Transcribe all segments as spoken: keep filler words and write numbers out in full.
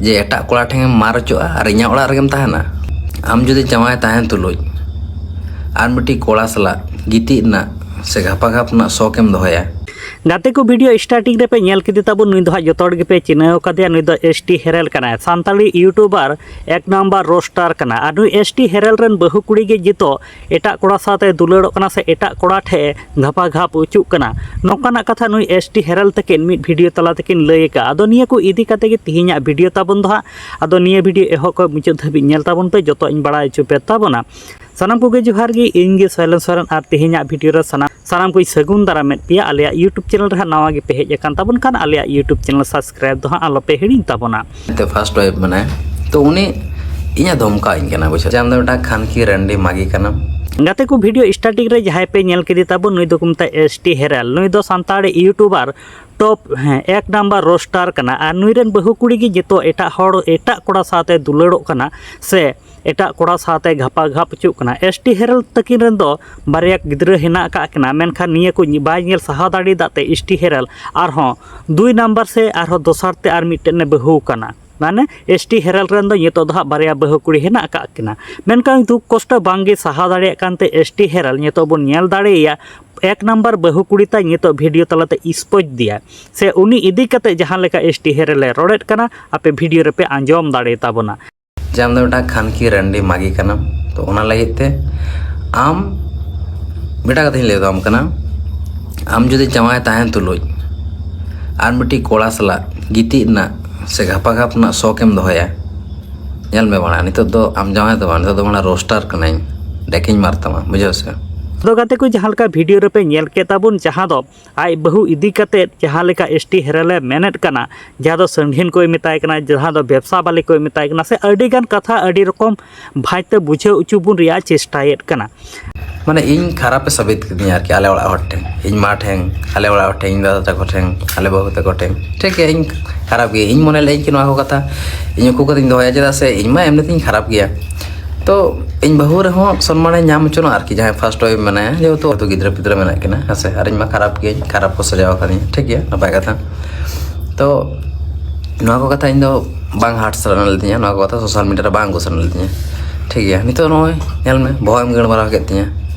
ᱡᱮ ᱮᱴᱟᱜ ᱠᱚᱲᱟ ᱴᱷᱮᱱ ᱮᱢ ᱢᱟᱨ ᱦᱚᱪᱚᱜᱼᱟ ᱟᱨ ᱤᱧᱟᱹᱜ ᱚᱲᱟᱜ ᱨᱮᱜᱮᱢ ᱛᱟᱦᱮᱱᱟ? ᱟᱢ ᱡᱩᱫᱤ ᱡᱟᱶᱟᱭ ᱛᱟᱦᱮᱱ ᱛᱩᱞᱩᱡ ᱟᱨ ᱢᱤᱫᱴᱤᱡ ᱠᱚᱲᱟ ᱥᱟᱞᱟᱜ ᱜᱤᱛᱤᱡ ᱨᱮᱱᱟᱜ ᱥᱮ ᱜᱷᱟᱯᱟ ᱜᱷᱟᱯ ᱨᱮᱱᱟᱜ ᱥᱚᱠ ᱮᱢ ᱫᱚᱦᱚᱭᱟ᱾ ᱜᱟᱛᱮ ᱠᱚ, ᱵᱷᱤᱰᱤᱭᱳ ᱥᱴᱟᱨᱴᱤᱝ ᱨᱮᱯᱮ ᱧᱮᱞ ᱠᱮᱫᱮ ᱛᱟᱵᱚᱱ, ᱱᱩᱭ ᱫᱚ ᱦᱟᱸᱜ ᱡᱚᱛᱚ ᱦᱚᱲ ᱜᱮᱯᱮ ᱪᱤᱱᱦᱟᱹᱣ ᱠᱟᱫᱮᱭᱟ, ᱱᱩᱭ ᱫᱚ ᱮᱥ ᱴᱤ ᱦᱮᱨᱮᱞ ᱠᱟᱱᱟᱭ, ᱥᱟᱱᱛᱟᱲᱤ ᱤᱭᱩᱴᱩᱵᱟᱨ ᱮᱠ ᱱᱟᱢᱵᱟᱨ ᱨᱳᱥᱴᱟᱨ ᱠᱟᱱᱟ᱾ ᱟᱨ ᱱᱩᱭ ᱮᱥ ᱴᱤ ᱦᱮᱨᱮᱞ ᱨᱮᱱ ᱵᱟᱹᱦᱩ ᱠᱩᱲᱤ ᱜᱮ ᱡᱤᱛᱚ ᱮᱴᱟᱜ ᱠᱚᱲᱟ ᱥᱟᱶᱛᱮ ᱫᱩᱞᱟᱹᱲᱚᱜ ᱠᱟᱱᱟ ᱥᱮ ᱮᱴᱟᱜ ᱠᱚᱲᱟ ᱴᱷᱮᱱ ᱜᱷᱟᱯᱟ ᱜᱷᱟᱯ ᱚᱪᱚᱜ ᱠᱟᱱᱟ, ᱱᱚᱝᱠᱟᱱᱟᱜ ᱠᱟᱛᱷᱟ ᱱᱩᱭ ᱮᱥ ᱴᱤ ᱦᱮᱨᱮᱞ ᱛᱟᱹᱠᱤᱱ ᱢᱤᱫ ᱵᱷᱤᱰᱤᱭᱳ ᱛᱟᱞᱟ ᱛᱮᱠᱤᱱ ᱞᱟᱹᱭ ᱟᱠᱟᱫᱼᱟ᱾ ᱟᱫᱚ ᱱᱤᱭᱟᱹ ᱠᱚ ᱤᱫᱤ ᱠᱟᱛᱮ ᱜᱮ ᱛᱮᱦᱮᱧᱟᱜ ᱵᱷᱤᱰᱤᱭᱳ ᱛᱟᱵᱚᱱ ᱫᱚ ᱦᱟᱸᱜ᱾ ᱟᱫᱚ ᱱᱤᱭᱟᱹ ᱵᱷᱤᱰᱤᱭᱳ ᱮᱦᱚᱵ ᱠᱷᱚᱱ ᱢᱩᱪᱟᱹᱫ ᱫᱷᱟᱹᱵᱤᱡ ᱧᱮᱞ ᱛᱟᱵᱚᱱ ᱯᱮ, ᱡᱚᱛᱚ ᱤᱧ ᱵᱟᱲᱟᱭ ᱦᱚᱪᱚ ᱯᱮ ᱛᱟᱵᱚᱱᱟ᱾ ᱥᱟᱱᱟᱢ ᱠᱚᱜᱮ ᱡᱚᱦᱟᱨ ᱜᱮ, ᱤᱧ ᱜᱮ ᱥᱚᱭᱞᱚᱱ ᱥᱚᱨᱮᱱ, ᱟᱨ ᱛᱮᱦᱮᱧᱟᱜ ᱵᱷᱤᱰᱤᱭᱳ ᱨᱮ ᱥᱟᱱᱟᱢ, ᱥᱟᱱᱟᱢ ᱠᱚᱧ ᱥᱟᱹᱜᱩᱱ ᱫᱟᱨᱟᱢᱮᱫ ᱯᱮᱭᱟ ᱟᱞᱮᱭᱟᱜ ᱭᱩᱴᱩᱵᱽ ᱪᱮᱱᱮᱞ ᱨᱮ ᱦᱟᱸᱜ᱾ ᱱᱟᱣᱟ ᱜᱮᱯᱮ ᱦᱮᱡ ᱟᱠᱟᱱ ᱛᱟᱵᱚᱱ ᱠᱷᱟᱱ ᱟᱞᱮᱭᱟᱜ ᱭᱩᱴᱩᱵᱽ ᱪᱮᱱᱮᱞ ᱥᱟᱵᱥᱠᱨᱟᱭᱤᱵᱽ ᱫᱚ ᱦᱟᱸᱜ ᱟᱞᱚᱯᱮ ᱦᱤᱲᱤᱧ ᱛᱟᱵᱚᱱᱟ᱾ ᱛᱮ ᱯᱷᱟᱥᱴ ᱣᱟᱭᱤᱯ ᱢᱮᱱᱟᱭ, ᱛᱚ ᱩᱱᱤ ᱤᱧᱮ ᱫᱷᱚᱢᱠᱟᱣᱤᱧ ᱠᱟᱱᱟ, ᱵᱩᱡᱷᱟᱹᱣ᱾ ᱡᱮ ᱟᱢ ᱫᱚ ᱢᱤᱫᱴᱟᱝ ᱠᱷᱟᱱᱠᱤ ᱨᱟᱱᱰᱤ ᱢᱟᱜᱤ ᱠᱟᱱᱟᱢ᱾ ᱜᱟᱛᱮ ᱠᱚ, ᱵᱷᱤᱰᱤᱭᱳ ᱥᱴᱟᱨᱴᱤᱝ ᱨᱮ ᱡᱟᱦᱟᱸᱭ ᱯᱮ ᱧᱮᱞ ᱠᱮᱫᱮ ᱛᱟᱵᱚᱱ, ᱱᱩᱭ ᱫᱚᱠᱚ ᱢᱮᱛᱟᱭ ᱮᱥ ᱴᱤ ᱦᱮᱨᱮᱞ᱾ ᱱᱩᱭ ᱫᱚ ᱥᱟᱱᱛᱟᱲ ᱤᱭᱩᱴᱩᱵᱟᱨ ᱴᱚᱯ, ᱦᱮᱸ, ᱮᱠ ᱱᱟᱢᱵᱟᱨ ᱨᱳᱥᱴᱟᱨ ᱠᱟᱱᱟ᱾ ᱟᱨ ᱱᱩᱭ ᱨᱮᱱ ᱵᱟᱹᱦᱩ ᱠᱩᱲᱤ ᱜᱮ ᱱᱤᱛᱚᱜ ᱮᱴᱟᱜ ᱦᱚᱲ, ᱮᱴᱟᱜ ᱠᱚᱲᱟ ᱥᱟᱶᱛᱮ ᱫᱩᱞᱟᱹᱲᱚᱜ ᱠᱟᱱᱟ ᱥᱮ ᱮᱴᱟᱜ ᱠᱚᱲᱟ ᱥᱟᱶᱛᱮ ᱜᱷᱟᱯᱟ ᱜᱷᱟᱯ ᱦᱚᱪᱚᱜ ᱠᱟᱱᱟ᱾ ᱮᱥ ᱴᱤ ᱦᱮᱨᱮᱞ ᱛᱟᱹᱠᱤᱱ ᱨᱮᱱ ᱫᱚ ᱵᱟᱨᱭᱟ ᱜᱤᱫᱽᱨᱟᱹ ᱦᱮᱱᱟᱜ ᱟᱠᱟᱫ ᱠᱤᱱᱟ, ᱢᱮᱱᱠᱷᱟᱱ ᱱᱤᱭᱟᱹ ᱠᱚ ᱵᱟᱭ ᱧᱮᱞ ᱥᱟᱦᱟᱣ ᱫᱟᱲᱮᱭᱟᱫᱟᱜ ᱛᱮ ᱮᱥ ᱴᱤ ᱦᱮᱨᱮᱞ ᱟᱨᱦᱚᱸ ᱫᱩᱭ ᱱᱟᱢᱵᱟᱨ ᱥᱮ ᱟᱨᱦᱚᱸ ᱫᱚᱥᱟᱨ ᱛᱮ ᱟᱨ ᱢᱤᱫᱴᱮᱱ ᱮ ᱵᱟᱹᱦᱩ ᱠᱟᱱᱟ᱾ ᱢᱟᱱᱮ ᱮᱥ ᱴᱤ ᱦᱮᱨᱮᱞ ᱨᱮᱱ ᱫᱚ ᱱᱤᱛᱚᱜ ᱫᱚ ᱦᱟᱸᱜ ᱵᱟᱨᱭᱟ ᱵᱟᱹᱦᱩ ᱠᱩᱲᱤ ᱦᱮᱱᱟᱜ ᱟᱠᱟᱫ ᱠᱤᱱᱟ, ᱢᱮᱱᱠᱷᱟᱱ ᱫᱩᱠ ᱠᱚᱥᱴᱚ ᱵᱟᱝᱜᱮ ᱥᱟᱦᱟᱣ ᱫᱟᱲᱮᱭᱟᱜ ᱠᱟᱱᱛᱮ ᱮᱥ ᱴᱤ ᱦᱮᱨᱮᱞ ᱱᱤᱛᱚᱜ ᱵᱚᱱ ᱧᱮᱞ ᱫᱟᱲᱮᱭᱟᱭᱟ ᱮᱠ ᱱᱟᱢᱵᱟᱨ ᱵᱟᱹᱦᱩ ᱠᱩᱲᱤ ᱛᱟᱭ ᱱᱤᱛᱚᱜ ᱵᱷᱤᱰᱤᱭᱳ ᱛᱟᱞᱟᱛᱮ ᱤᱥᱯᱚᱡᱽ ᱫᱮᱭᱟ, ᱥᱮ ᱩᱱᱤ ᱤᱫᱤ ᱠᱟᱛᱮ ᱡᱟᱦᱟᱸ ᱞᱮᱠᱟ ᱮᱥ ᱴᱤ ᱦᱮᱨᱮᱞ ᱮ ᱨᱚᱲᱮᱫ ᱠᱟᱱᱟ, ᱟᱯᱮ ᱵᱷᱤᱰᱤᱭᱳ ᱨᱮᱯᱮ ᱟᱸᱡᱚᱢ ᱫᱟᱲᱮ ᱛᱟᱵᱚᱱᱟ᱾ ᱡᱮ ᱟᱢ ᱫᱚ ᱢᱤᱫᱴᱟᱝ ᱠᱷᱟᱱᱠᱤ ᱨᱟᱱᱰᱤ ᱢᱟᱜᱤ ᱠᱟᱱᱟᱢ, ᱛᱚ ᱚᱱᱟ ᱞᱟᱹᱜᱤᱫ ᱛᱮ ᱟᱢ ᱢᱤᱫᱴᱟᱝ ᱠᱟᱛᱷᱟᱧ ᱞᱟᱹᱭ ᱟᱢ ᱠᱟᱱᱟ, ᱟᱢ ᱡᱩᱫᱤ ᱡᱟᱶᱟᱭ ᱛᱟᱦᱮᱱ ᱛᱩᱞᱩᱡ ᱟᱨ ᱢᱤᱫᱴᱤᱡ ᱠᱚᱲᱟ ᱥᱟᱞᱟᱜ ᱜᱤᱛᱤᱡ ᱨᱮᱱᱟᱜ ᱥᱮ ᱜᱷᱟᱯᱟ ᱜᱷᱟᱯ ᱨᱮᱱᱟᱜ ᱥᱚᱠ ᱮᱢ ᱫᱚᱦᱚᱭᱟ, ᱧᱮᱞ ᱢᱮ ᱵᱟᱲᱟ, ᱱᱤᱛᱚᱜ ᱫᱚ ᱟᱢ ᱡᱟᱶᱟᱭ ᱫᱚ ᱵᱟᱝ, ᱱᱤᱛᱚᱜ ᱫᱚ ᱢᱟᱱᱮ ᱨᱳᱥᱴᱟᱨ ᱠᱟᱹᱱᱟᱹᱧ, ᱰᱮᱠᱤᱧ ᱢᱟᱨ ᱛᱟᱢᱟ, ᱵᱩᱡᱷᱟᱹᱣ ᱥᱮ? ᱟᱫᱚ ᱜᱟᱛᱮ ᱠᱚ, ᱡᱟᱦᱟᱸ ᱞᱮᱠᱟ ᱵᱷᱤᱰᱤᱭᱳ ᱨᱮᱯᱮ ᱧᱮᱞ ᱠᱮᱫ ᱛᱟᱵᱚᱱ, ᱡᱟᱦᱟᱸ ᱫᱚ ᱟᱡ ᱵᱟᱹᱦᱩ ᱤᱫᱤ ᱠᱟᱛᱮ ᱡᱟᱦᱟᱸ ᱞᱮᱠᱟ ᱮᱥ ᱴᱤ ᱦᱮᱨᱮᱞᱮ ᱢᱮᱱᱮᱫ ᱠᱟᱱᱟ, ᱡᱟᱦᱟᱸ ᱫᱚ ᱥᱟᱺᱰᱷᱤᱱ ᱠᱚᱭ ᱢᱮᱛᱟᱭ ᱠᱟᱱᱟ, ᱡᱟᱦᱟᱸ ᱫᱚ ᱵᱮᱵᱽᱥᱟ ᱵᱟᱹᱞᱤ ᱠᱚᱭ ᱢᱮᱛᱟᱭ ᱠᱟᱱᱟ, ᱥᱮ ᱟᱹᱰᱤ ᱜᱟᱱ ᱠᱟᱛᱷᱟ ᱟᱹᱰᱤ ᱨᱚᱠᱚᱢ ᱵᱷᱟᱡᱽ ᱛᱮ ᱵᱩᱡᱷᱟᱹᱣ ᱦᱚᱪᱚ ᱵᱚᱱ ᱨᱮᱭᱟᱜ ᱪᱮᱥᱴᱟᱭᱮᱫ ᱠᱟᱱᱟ᱾ ᱢᱟᱱᱮ ᱤᱧ ᱠᱷᱟᱨᱟᱯᱮ ᱥᱟᱵᱤᱛ ᱠᱤᱫᱤᱧᱟ ᱟᱨᱠᱤ, ᱟᱞᱮ ᱚᱲᱟᱜ ᱦᱚᱲ ᱴᱷᱮᱱ, ᱤᱧ ᱢᱟ ᱴᱷᱮᱱ, ᱟᱞᱮ ᱚᱲᱟᱜ ᱦᱚᱲ ᱴᱷᱮᱱ, ᱤᱧ ᱫᱟᱫᱟ ᱛᱟᱠᱚ ᱴᱷᱮᱱ, ᱟᱞᱮ ᱵᱟᱹᱦᱩ ᱛᱟᱠᱚ ᱴᱷᱮᱱ, ᱴᱷᱤᱠ ᱜᱮᱭᱟ, ᱤᱧ ᱠᱷᱟᱨᱟᱯ ᱜᱮᱭᱟ, ᱤᱧ ᱢᱚᱱᱮ ᱞᱮᱫᱟᱹᱧ ᱠᱤ ᱱᱚᱣᱟ ᱠᱚ ᱠᱟᱛᱷᱟ ᱤᱧ ᱩᱠᱩ ᱠᱟᱛᱮᱧ ᱫᱚᱦᱚᱭᱟ, ᱪᱮᱫᱟᱜ ᱥᱮ ᱤᱧ ᱢᱟ ᱮᱢᱱᱤ ᱛᱤᱧ ᱠᱷᱟᱨᱟᱯ ᱜᱮᱭᱟ᱾ ᱛᱚ ᱤᱧ ᱵᱟᱹᱦᱩ ᱨᱮᱦᱚᱸ ᱥᱚᱱᱢᱟᱱᱮ ᱧᱟᱢ ᱦᱚᱪᱚᱱᱟ ᱟᱨᱠᱤ, ᱡᱟᱦᱟᱸᱭ ᱯᱷᱟᱥᱴ ᱣᱟᱭᱤᱯ ᱢᱮᱱᱟᱭᱟ, ᱡᱮᱦᱮᱛᱩ ᱟᱛᱳ ᱜᱤᱫᱽᱨᱟᱹ ᱯᱤᱫᱽᱨᱟᱹ ᱢᱮᱱᱟᱜ ᱠᱤᱱᱟ, ᱦᱮᱸ ᱥᱮ, ᱟᱨ ᱤᱧ ᱢᱟ ᱠᱷᱟᱨᱟᱯ ᱜᱤᱭᱟᱹᱧ, ᱠᱷᱟᱨᱟᱯ ᱠᱚ ᱥᱟᱡᱟᱣ ᱟᱠᱟᱫᱤᱧᱟ, ᱴᱷᱤᱠ ᱜᱮᱭᱟ, ᱱᱟᱯᱟᱭ ᱠᱟᱛᱷᱟ᱾ ᱛᱚ ᱱᱚᱣᱟ ᱠᱚ ᱠᱟᱛᱷᱟ ᱤᱧ ᱫᱚ ᱵᱟᱝ ᱦᱟᱴ ᱥᱟᱱᱟ ᱞᱤᱫᱤᱧᱟ, ᱱᱚᱣᱟ ᱠᱚ ᱠᱟᱛᱷᱟ ᱥᱳᱥᱟᱞ ᱢᱤᱰᱤᱭᱟ ᱨᱮ ᱵᱟᱝ ᱟᱹᱜᱩ ᱥᱟᱱᱟ ᱞᱤᱫᱤᱧᱟ᱾ ᱴᱷᱤᱠ ᱜᱮᱭᱟ, ᱱᱤᱛᱚᱜ ᱱᱚᱜᱼᱚᱭ ᱧᱮᱞ ᱢᱮ, ᱵᱚᱦᱚᱜ ᱮᱢ ᱜᱟᱹᱲ ᱢᱟᱨᱟᱣ ᱠᱮᱫ ᱛᱤᱧᱟ᱾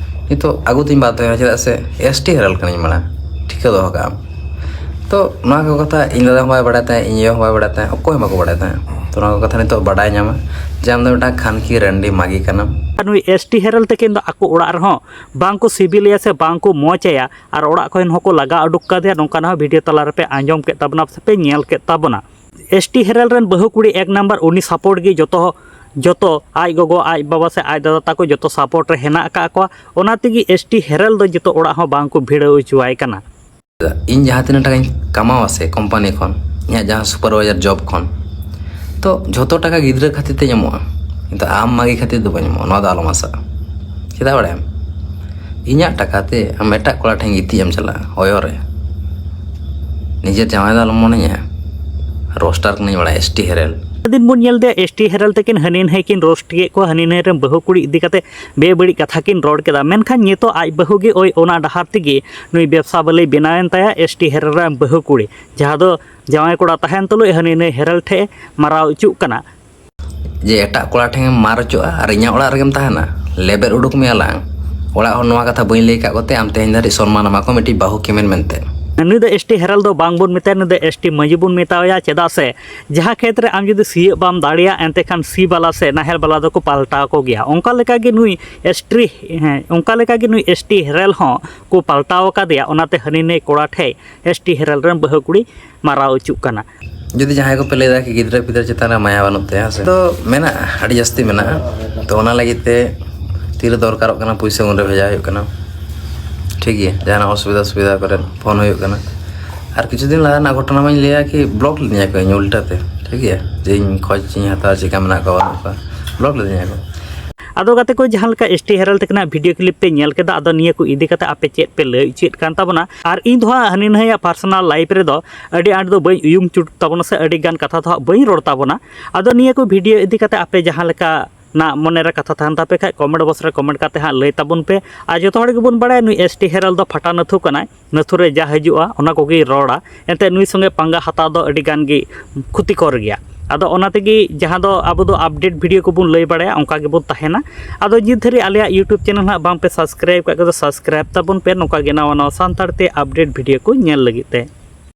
ᱱᱤᱛᱚᱜ ᱟᱹᱜᱩ ᱛᱤᱧ ᱵᱟᱫᱽᱫᱷᱚᱭᱮᱱᱟ, ᱪᱮᱫᱟᱜ ᱥᱮ ᱮᱥ ᱴᱤ ᱦᱮᱨᱮᱞ ᱠᱟᱹᱱᱟᱹᱧ ᱢᱟᱲᱟᱝ, ᱴᱷᱤᱠᱟᱹ ᱫᱚᱦᱚ ᱠᱟᱜ ᱟᱢ᱾ ᱛᱚ ᱱᱚᱣᱟ ᱠᱚ ᱠᱟᱛᱷᱟ ᱤᱧ ᱫᱟᱫᱟ ᱦᱚᱸ ᱵᱟᱭ ᱵᱟᱲᱟᱭ ᱛᱟᱦᱮᱸᱫ, ᱤᱧ ᱟᱭᱳ ᱦᱚᱸ ᱵᱟᱭ ᱵᱟᱲᱟᱭ ᱛᱟᱦᱮᱸᱫ, ᱚᱠᱚᱭ ᱦᱚᱸ ᱵᱟᱠᱚ ᱵᱟᱲᱟᱭ ᱛᱟᱦᱮᱸᱫ᱾ ᱛᱚ ᱱᱚᱣᱟ ᱠᱚ ᱠᱟᱛᱷᱟ ᱱᱤᱛᱚᱜ ᱵᱟᱰᱟᱭ ᱧᱟᱢᱟ ᱡᱮ ᱟᱢ ᱫᱚ ᱢᱤᱫᱴᱟᱝ ᱠᱷᱟᱱᱠᱤ ᱨᱟᱱᱰᱤ ᱢᱟᱜᱤ ᱠᱟᱱᱟᱢ᱾ ᱟᱨ ᱱᱩᱭ ᱮᱥ ᱴᱤ ᱦᱮᱨᱮᱞ ᱛᱟᱹᱠᱤᱱ ᱫᱚ ᱟᱠᱚ ᱚᱲᱟᱜ ᱨᱮᱦᱚᱸ ᱵᱟᱝ ᱠᱚ ᱥᱤᱵᱤᱞᱮᱭᱟ ᱥᱮ ᱵᱟᱝ ᱠᱚ ᱢᱚᱡᱽ ᱟᱭᱟ, ᱟᱨ ᱚᱲᱟᱜ ᱠᱷᱚᱱ ᱦᱚᱸᱠᱚ ᱞᱟᱜᱟ ᱩᱰᱩᱠ ᱠᱟᱫᱮᱭᱟ᱾ ᱱᱚᱝᱠᱟᱱᱟᱜ ᱦᱚᱸ ᱵᱷᱤᱰᱤᱭᱳ ᱛᱟᱞᱟ ᱨᱮᱯᱮ ᱟᱸᱡᱚᱢ ᱠᱮᱫ ᱛᱟᱵᱚᱱᱟ ᱥᱮᱯᱮ ᱧᱮᱞ ᱠᱮᱫ ᱛᱟᱵᱚᱱᱟ᱾ ᱮᱥ ᱴᱤ ᱦᱮᱨᱮᱞ ᱨᱮᱱ ᱵᱟᱹᱦᱩ ᱠᱩᱲᱤ ᱮᱠ ᱱᱟᱢᱵᱟᱨ, ᱩᱱᱤ ᱥᱟᱯᱳᱨᱴ ᱜᱮ ᱡᱚᱛᱚ, ᱡᱚᱛᱚ ᱟᱡ ᱜᱚᱜᱚ, ᱟᱡ ᱵᱟᱵᱟ ᱥᱮ ᱟᱡ ᱫᱟᱫᱟ ᱛᱟᱠᱚ ᱡᱚᱛᱚ ᱥᱟᱯᱳᱨᱴ ᱨᱮ ᱦᱮᱱᱟᱜ ᱟᱠᱟᱫ ᱠᱚᱣᱟ᱾ ᱚᱱᱟ ᱛᱮᱜᱮ ᱮᱥ ᱴᱤ ᱦᱮᱨᱮᱞ ᱫᱚ ᱡᱚᱛᱚ ᱚᱲᱟᱜ ᱦᱚᱸ ᱵᱟᱝ ᱠᱚ ᱵᱷᱤᱲᱟᱹᱣ ᱦᱚᱪᱚᱣᱟᱭ ᱠᱟᱱᱟ᱾ ᱤᱧ ᱡᱟᱦᱟᱸ ᱛᱤᱱᱟᱹᱜ ᱴᱟᱠᱟᱧ ᱠᱟᱢᱟᱣᱟ ᱥᱮ ᱠᱳᱢᱯᱟᱱᱤ ᱠᱷᱚᱱ, ᱤᱧᱟᱹᱜ ᱡᱟᱦᱟᱸ ᱥᱩᱯᱟᱨᱵᱷᱟᱭᱡᱟᱨ ᱡᱚᱵ ᱠᱷᱚᱱ, ᱛᱚ ᱡᱷᱚᱛᱚ ᱴᱟᱠᱟ ᱜᱤᱫᱽᱨᱟᱹ ᱠᱷᱟᱹᱛᱤᱨ ᱛᱮᱧ ᱮᱢᱚᱜᱼᱟ, ᱠᱤᱱᱛᱩ ᱟᱢ ᱢᱟᱜᱮ ᱠᱷᱟᱹᱛᱤᱨ ᱫᱚ ᱵᱟᱹᱧ ᱮᱢᱚᱜᱼᱟ, ᱱᱚᱣᱟ ᱫᱚ ᱟᱞᱚᱢ ᱟᱥᱟᱜᱼᱟ᱾ ᱪᱮᱫᱟᱜ ᱵᱟᱲᱟᱭᱟᱢ? ᱤᱧᱟᱹᱜ ᱴᱟᱠᱟ ᱛᱮ ᱟᱢ ᱮᱴᱟᱜ ᱠᱚᱲᱟ ᱴᱷᱮᱱ ᱜᱤᱛᱤᱡ ᱮᱢ ᱪᱟᱞᱟᱜᱼᱟ ᱦᱚᱭᱚ ᱨᱮ, ᱱᱤᱡᱮᱨ ᱡᱟᱶᱟᱭ ᱫᱚ ᱟᱞᱚᱢ ᱢᱚᱱᱮᱧᱟ᱾ ᱨᱳᱥᱴᱟᱨ ᱠᱟᱹᱱᱟᱹᱧ ᱵᱟᱲᱟᱭᱟ, ᱮᱥ ᱴᱤ ᱦᱮᱨᱮᱞ᱾ ᱫᱤᱱ ᱵᱚᱱ ᱧᱮᱞ ᱫᱟ ᱮᱥ ᱴᱤ ᱦᱮᱨᱮᱞ ᱛᱟᱹᱠᱤᱱ ᱦᱟᱹᱱᱤ ᱱᱟᱹᱭ ᱠᱤᱱ ᱨᱳᱥᱴ ᱠᱮᱫ ᱠᱚᱣᱟ, ᱦᱟᱹᱱᱤ ᱱᱟᱹᱭ ᱨᱮᱱ ᱵᱟᱹᱦᱩ ᱠᱩᱲᱤ ᱤᱫᱤ ᱠᱟᱛᱮ ᱵᱮᱵᱟᱹᱲᱤᱡ ᱠᱟᱛᱷᱟ ᱠᱤᱱ ᱨᱚᱲ ᱠᱮᱫᱟ᱾ ᱢᱮᱱᱠᱷᱟᱱ ᱱᱤᱛᱚᱜ ᱟᱡ ᱵᱟᱹᱦᱩ ᱜᱮ ᱳᱭ ᱚᱱᱟ ᱰᱟᱦᱟᱨ ᱛᱮᱜᱮ ᱱᱩᱭ ᱵᱮᱵᱽᱥᱟ ᱵᱟᱹᱞᱤ ᱵᱮᱱᱟᱣᱮᱱ ᱛᱟᱭᱟ ᱮᱥ ᱴᱤ ᱦᱮᱨᱮᱞ ᱨᱮᱱ ᱵᱟᱹᱦᱩ ᱠᱩᱲᱤ, ᱡᱟᱦᱟᱸ ᱫᱚ ᱡᱟᱶᱟᱭ ᱠᱚᱲᱟ ᱛᱟᱦᱮᱱ ᱛᱩᱞᱩᱡ ᱦᱟᱹᱱᱤ ᱱᱟᱹᱭ ᱦᱮᱨᱮᱞ ᱴᱷᱮᱡ ᱮ ᱢᱟᱨᱟᱣ ᱚᱪᱚᱜ ᱠᱟᱱᱟ᱾ ᱡᱮ ᱮᱴᱟᱜ ᱠᱚᱲᱟ ᱴᱷᱮᱱ ᱮᱢ ᱢᱟᱨ ᱚᱪᱚᱜᱼᱟ ᱟᱨ ᱤᱧᱟᱹᱜ ᱚᱲᱟᱜ ᱨᱮᱜᱮᱢ ᱛᱟᱦᱮᱱᱟ, ᱞᱮᱵᱮᱫ ᱩᱰᱩᱠ ᱢᱮᱭᱟ ᱞᱟᱝ᱾ ᱚᱲᱟᱜ ᱦᱚᱲ ᱱᱚᱣᱟ ᱠᱟᱛᱷᱟ ᱵᱟᱹᱧ ᱞᱟᱹᱭ ᱟᱠᱟᱫ ᱠᱚᱛᱮ ᱟᱢ ᱛᱮᱦᱮᱧ ᱫᱷᱟᱹᱨᱤᱡ ᱥᱚᱱᱢᱟᱱ ᱮᱢᱟ ᱠᱚᱢ ᱢᱤᱫᱴᱤᱡ ᱵᱟᱹᱦᱩ ᱠᱮᱢᱮᱱ ᱢᱮᱱᱛᱮ᱾ ᱱᱩᱭ ᱫᱚ ᱮᱥ ᱴᱤ ᱦᱮᱨᱮᱞ ᱫᱚ ᱵᱟᱝ ᱵᱚᱱ ᱢᱮᱛᱟᱭᱟ, ᱱᱩᱭ ᱫᱚ ᱮᱥ ᱴᱤ ᱢᱟᱹᱡᱷᱤ ᱵᱚᱱ ᱢᱮᱛᱟᱣᱟᱭᱟ᱾ ᱪᱮᱫᱟᱜ ᱥᱮ ᱡᱟᱦᱟᱸ ᱠᱷᱮᱛ ᱨᱮ ᱟᱢ ᱡᱩᱫᱤ ᱥᱤᱭᱳᱜ ᱵᱟᱢ ᱫᱟᱲᱮᱭᱟᱜ, ᱮᱱᱛᱮ ᱠᱷᱟᱱ ᱥᱤ ᱵᱟᱞᱟ ᱥᱮ ᱱᱟᱦᱮᱞ ᱵᱟᱞᱟ ᱫᱚᱠᱚ ᱯᱟᱞᱴᱟᱣ ᱠᱚ ᱜᱮᱭᱟ᱾ ᱚᱱᱠᱟ ᱞᱮᱠᱟ ᱜᱮ ᱱᱩᱭ ᱮᱥ ᱴᱤ, ᱦᱮᱸ, ᱚᱱᱠᱟ ᱞᱮᱠᱟ ᱜᱮ ᱱᱩᱭ ᱮᱥ ᱴᱤ ᱦᱮᱨᱮᱞ ᱦᱚᱸ ᱠᱚ ᱯᱟᱞᱴᱟᱣ ᱟᱠᱟᱫᱮᱭᱟ᱾ ᱚᱱᱟᱛᱮ ᱦᱟᱹᱱᱤ ᱱᱟᱹᱭ ᱠᱚᱲᱟ ᱴᱷᱮᱡ ᱮᱥ ᱴᱤ ᱦᱮᱨᱮᱞ ᱨᱮᱱ ᱵᱟᱹᱦᱩ ᱠᱩᱲᱤ ᱢᱟᱨᱟᱣ ᱚᱪᱚᱜ ᱠᱟᱱᱟ᱾ ᱡᱩᱫᱤ ᱡᱟᱦᱟᱸᱭ ᱠᱚᱯᱮ ᱞᱟᱹᱭᱫᱟ ᱠᱤ ᱜᱤᱫᱽᱨᱟᱹ ᱯᱤᱫᱽᱨᱟᱹ ᱪᱮᱛᱟᱱ ᱨᱮ ᱢᱟᱭᱟ ᱵᱟᱹᱱᱩᱜ ᱛᱟᱭᱟ, ᱦᱮᱸ ᱥᱮ? ᱛᱚ ᱢᱮᱱᱟᱜᱼᱟ, ᱟᱹᱰᱤ ᱡᱟᱹᱥᱛᱤ ᱢᱮᱱᱟᱜᱼᱟ᱾ ᱛᱚ ᱚᱱᱟ ᱞᱟᱹᱜᱤᱫ ᱛᱮ ᱛᱤᱨᱮ ᱫᱚᱨᱠᱟᱨᱚᱜ ᱠᱟᱱᱟ ᱯᱩᱭᱥᱟᱹ ᱩᱱᱨᱮ ᱵᱷᱮᱡᱟ ᱦᱩᱭᱩᱜ ᱠᱟᱱᱟ᱾ ᱴᱷᱤᱠ ᱜᱮᱭᱟ, ᱡᱟᱦᱟᱱᱟᱜ ᱚᱥᱩᱵᱤᱫᱷᱟ ᱥᱩᱵᱤᱫᱷᱟ ᱠᱚᱨᱮ ᱯᱷᱳᱱ ᱦᱩᱭᱩᱜ ᱠᱟᱱᱟ᱾ ᱟᱨ ᱠᱤᱪᱷᱩ ᱫᱤᱱ ᱞᱟᱦᱟ ᱨᱮᱱᱟᱜ ᱜᱷᱚᱴᱚᱱᱟ ᱢᱟᱧ ᱞᱟᱹᱭᱟ ᱠᱤ ᱵᱞᱚᱠ ᱞᱤᱫᱤᱧᱟ ᱠᱚ ᱤᱧ ᱩᱞᱴᱟᱹ ᱛᱮ, ᱴᱷᱤᱠ ᱜᱮᱭᱟ, ᱡᱮ ᱤᱧ ᱠᱷᱚᱡᱽ ᱤᱧ ᱦᱟᱛᱟᱣᱟ ᱪᱮᱫᱠᱟ ᱢᱮᱱᱟᱜ ᱠᱚᱣᱟ ᱵᱟᱹᱱᱩᱜ ᱠᱚᱣᱟ, ᱵᱞᱚᱠ ᱞᱤᱫᱤᱧᱟ ᱠᱚ᱾ ᱟᱫᱚ ᱜᱟᱛᱮ ᱠᱚ, ᱡᱟᱦᱟᱸ ᱞᱮᱠᱟ ᱮᱥ ᱴᱤ ᱦᱮᱨᱮᱞ ᱛᱟᱹᱠᱤᱱᱟᱜ ᱵᱷᱤᱰᱤᱭᱳ ᱠᱞᱤᱯ ᱯᱮ ᱧᱮᱞ ᱠᱮᱫᱟ, ᱟᱫᱚ ᱱᱤᱭᱟᱹ ᱠᱚ ᱤᱫᱤ ᱠᱟᱛᱮ ᱟᱯᱮ ᱪᱮᱫ ᱯᱮ ᱞᱟᱹᱭ ᱚᱪᱚᱭᱮᱫ ᱠᱟᱱ ᱛᱟᱵᱚᱱᱟ? ᱟᱨ ᱤᱧ ᱫᱚ ᱦᱟᱸᱜ ᱦᱟᱹᱱᱤ ᱱᱟᱹᱭᱟᱜ ᱯᱟᱨᱥᱚᱱᱟᱞ ᱞᱟᱭᱤᱯᱷ ᱨᱮᱫᱚ ᱟᱹᱰᱤ ᱟᱸᱴ ᱫᱚ ᱵᱟᱹᱧ ᱩᱭᱩᱝ ᱪᱩᱴ ᱛᱟᱵᱚᱱᱟ ᱥᱮ ᱟᱹᱰᱤ ᱜᱟᱱ ᱠᱟᱛᱷᱟ ᱫᱚ ᱦᱟᱸᱜ ᱵᱟᱹᱧ ᱨᱚᱲ ᱛᱟᱵᱚᱱᱟ᱾ ᱟᱫᱚ ᱱᱤᱭᱟᱹ ᱠᱚ ᱵᱷᱤᱰᱤᱭᱳ ᱤᱫᱤ ᱠᱟᱛᱮ ᱟᱯᱮ ᱡᱟᱦᱟᱸ ᱞᱮᱠᱟ ᱱᱟᱜ ᱢᱚᱱᱮᱨᱮ ᱠᱟᱛᱷᱟ ᱛᱟᱦᱮᱱ ᱛᱟᱯᱮ ᱠᱷᱟᱡ comment box ᱨᱮ comment ᱠᱟᱛᱮ ᱦᱟᱸᱜ ᱞᱟᱹᱭ ᱛᱟᱵᱚᱱ ᱯᱮ᱾ ᱟᱨ ᱡᱚᱛᱚ ᱦᱚᱲ ᱜᱮᱵᱚᱱ ᱵᱟᱲᱟᱭᱟ ᱱᱩᱭ ᱮᱥ ᱴᱤ ᱦᱮᱨᱟᱞ ᱫᱚ ᱯᱷᱟᱴᱟ ᱱᱟᱹᱛᱷᱩ ᱠᱟᱱᱟᱭ, ᱱᱟᱹᱛᱷᱩ ᱨᱮ ᱡᱟ ᱦᱤᱡᱩᱜᱼᱟ ᱚᱱᱟ ᱠᱚᱜᱮᱭ ᱨᱚᱲᱟ᱾ ᱮᱱᱛᱮ ᱱᱩᱭ ᱥᱚᱸᱜᱮ ᱯᱟᱸᱜᱟ ᱦᱟᱛᱟᱣ ᱫᱚ ᱟᱹᱰᱤ ᱜᱟᱱ ᱜᱮ ᱠᱷᱚᱛᱤᱠᱚᱨ ᱜᱮᱭᱟ᱾ ᱟᱫᱚ ᱚᱱᱟ ᱛᱮᱜᱮ ᱡᱟᱦᱟᱸ ᱫᱚ ᱟᱵᱚ ᱫᱚ update video ᱠᱚᱵᱚᱱ ᱞᱟᱹᱭ ᱵᱟᱲᱟᱭᱟ, ᱚᱱᱠᱟ ᱜᱮᱵᱚᱱ ᱛᱟᱦᱮᱱᱟ᱾ ᱟᱫᱚ ᱱᱤᱛ ᱫᱷᱟᱹᱨᱤᱡ ᱟᱞᱮᱭᱟᱜ YouTube channel ᱦᱟᱸᱜ ᱵᱟᱝ ᱯᱮ subscribe ᱠᱟᱜ ᱠᱷᱟᱡ ᱫᱚ subscribe ᱛᱟᱵᱚᱱ ᱯᱮ, ᱱᱚᱝᱠᱟ ᱜᱮ ᱱᱟᱣᱟ ᱱᱟᱣᱟ ᱥᱟᱱᱛᱟᱲ ᱛᱮ update video ᱠᱚ ᱧᱮᱞ ᱞᱟᱹᱜᱤᱫ ᱛᱮ᱾